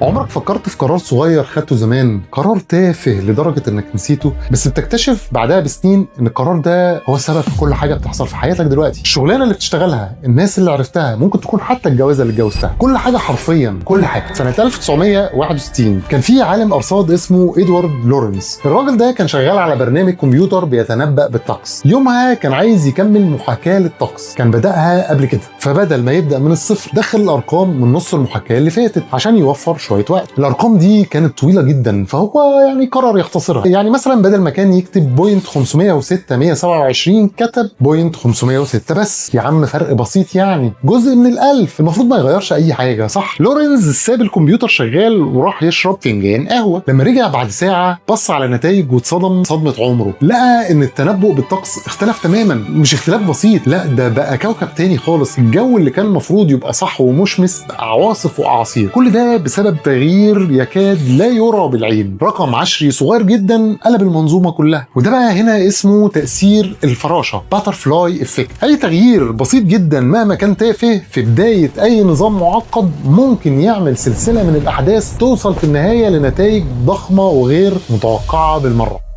عمرك فكرت في قرار صغير خدته زمان، قرار تافه لدرجة انك نسيته، بس بتكتشف بعدها بسنين ان القرار ده هو السبب في كل حاجة بتحصل في حياتك دلوقتي؟ الشغلانة اللي بتشتغلها، الناس اللي عرفتها، ممكن تكون حتى الجوازة اللي اتجوزتها، كل حاجة، حرفيا كل حاجة. سنة 1961 كان في عالم ارصاد اسمه ادوارد لورنز. الراجل ده كان شغال على برنامج كمبيوتر بيتنبأ بالطقس. يومها كان عايز يكمل محاكاة للطقس كان بدأها قبل كده، فبدل ما يبدأ من الصفر دخل الارقام من نص المحاكاة اللي فاتت عشان يوفر شوية وقت. الارقام دي كانت طويلة جدا، فهو يعني قرر يختصرها. يعني مثلا بدل ما كان يكتب point 506 127 كتب point 506 بس. يا عم فرق بسيط، يعني جزء من الالف، المفروض ما يغيرش اي حاجه، صح؟ لورنز ساب الكمبيوتر شغال وراح يشرب فنجان قهوه. لما رجع بعد ساعة بص على النتائج واتصدم صدمة عمره. لقى ان التنبؤ بالطقس اختلف تماما، مش اختلاف بسيط، لا ده بقى كوكب تاني خالص. الجو اللي كان المفروض يبقى صح ومشمس بقى عواصف واعاصير. كل ده بسبب تغيير يكاد لا يرى بالعين، رقم عشري صغير جدا قلب المنظومة كلها. وده بقى هنا اسمه تاثير الفراشة، butterfly effect. اي تغيير بسيط جدا مهما كان تافه في بداية اي نظام معقد ممكن يعمل سلسلة من الاحداث توصل في النهاية لنتائج ضخمة وغير متوقعه بالمره.